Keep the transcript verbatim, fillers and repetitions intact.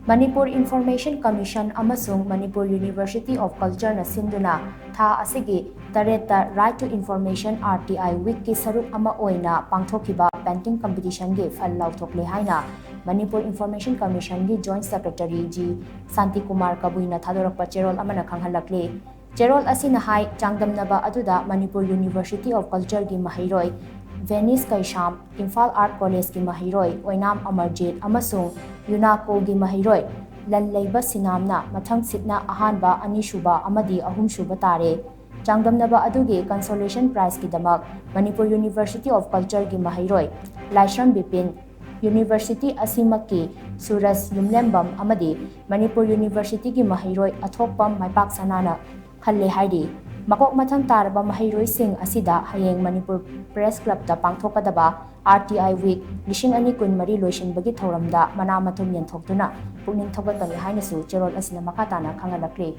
Manipur Information Commission ꯑꯃꯁꯨꯡ Manipur University of Cultureꯅ ꯁꯤꯟꯗꯨꯅ ꯊꯥ ꯑꯁꯤꯒꯤ ꯇꯔꯦꯠꯇ Right to Information, R T I, Weekꯀꯤ ꯁꯔꯨꯛ ꯑꯃ ꯑꯣꯏꯅ ꯄꯥꯡꯊꯣꯛꯈꯤꯕ painting competitionꯒꯤ ꯐꯜ ꯂꯥꯎꯊꯣꯛꯂꯦ ꯍꯥꯏꯅ Manipur Information Commissionꯒꯤ Joint Secretary G. Shantikumar ꯀꯕꯨꯏꯅ ꯊꯥꯗꯣꯔꯛꯄ ꯆꯦꯔꯣꯜ ꯑꯃꯅ ꯈꯪꯍꯜꯂꯛꯂꯤ꯫ ꯆꯦꯔꯣꯜ ꯑꯁꯤꯅ ꯍꯥꯏ, ꯆꯥꯡꯗꯝꯅꯕ ꯑꯗꯨꯗ Manipur University of Cultureꯒꯤ ꯃꯍꯩꯔꯣꯏ ꯚꯦꯅꯤꯁ ꯀꯩꯁꯥꯝ, ꯏꯝꯐꯥꯜ Art Collegeꯀꯤ ꯃꯍꯩꯔꯣꯏ ꯑꯣꯏꯅꯥꯝ ꯑꯃꯔꯖꯤꯠ ꯑꯃꯁꯨꯡ UNACOꯒꯤ ꯃꯍꯩꯔꯣꯏ ꯂꯟꯂꯩꯕ ꯁꯤꯅꯥꯝꯅ ꯃꯊꯪꯁꯤꯠꯅ ꯑꯍꯥꯟꯕ, ꯑꯅꯤꯁꯨꯕ ꯑꯃꯗꯤ ꯑꯍꯨꯝꯁꯨꯕ ꯇꯥꯔꯦ꯫ ꯆꯥꯡꯗꯝꯅꯕ ꯑꯗꯨꯒꯤ consolation prizeꯀꯤꯗꯃꯛ Manipur University of Cultureꯒꯤ ꯃꯍꯩꯔꯣꯏ ꯂꯥꯏꯁ꯭ꯔꯝ ꯕꯤꯄꯤꯟ, university ꯑꯁꯤꯃꯛꯀꯤ ꯁꯨꯔꯖ ꯌꯨꯝꯂꯦꯝꯕꯝ ꯑꯃꯗꯤ Manipur Universityꯒꯤ ꯃꯍꯩꯔꯣꯏ ꯑꯊꯣꯛꯄꯝ ꯃꯥꯏꯄꯥꯛ ꯁꯅꯥꯅ ꯈꯜꯂꯦ ꯍꯥꯏꯔꯤ꯫ ꯃꯀꯣꯛ ꯃꯊꯪ ꯇꯥꯔꯕ ꯃꯍꯩꯔꯣꯏꯁꯤꯡ ꯑꯁꯤꯗ ꯍꯌꯦꯡ ꯃꯅꯤꯄꯨꯔ Press Clubꯇ ꯄꯥꯡꯊꯣꯛꯀꯗꯕ R T I Week ꯂꯤꯁꯤꯡ ꯑꯅꯤ ꯀꯨꯟꯃꯔꯤ ꯂꯣꯏꯁꯤꯟꯕꯒꯤ ꯊꯧꯔꯝꯗ ꯃꯅꯥ ꯃꯊꯨꯝ ꯌꯦꯟꯊꯣꯛꯇꯨꯅ ꯄꯨꯛꯅꯤꯡ ꯊꯧꯒꯠꯀꯅꯤ ꯍꯥꯏꯅꯁꯨ ꯆꯦꯔꯣꯜ ꯑꯁꯤꯅ ꯃꯈꯥ ꯇꯥꯅ ꯈꯪꯍꯜꯂꯛꯂꯤ꯫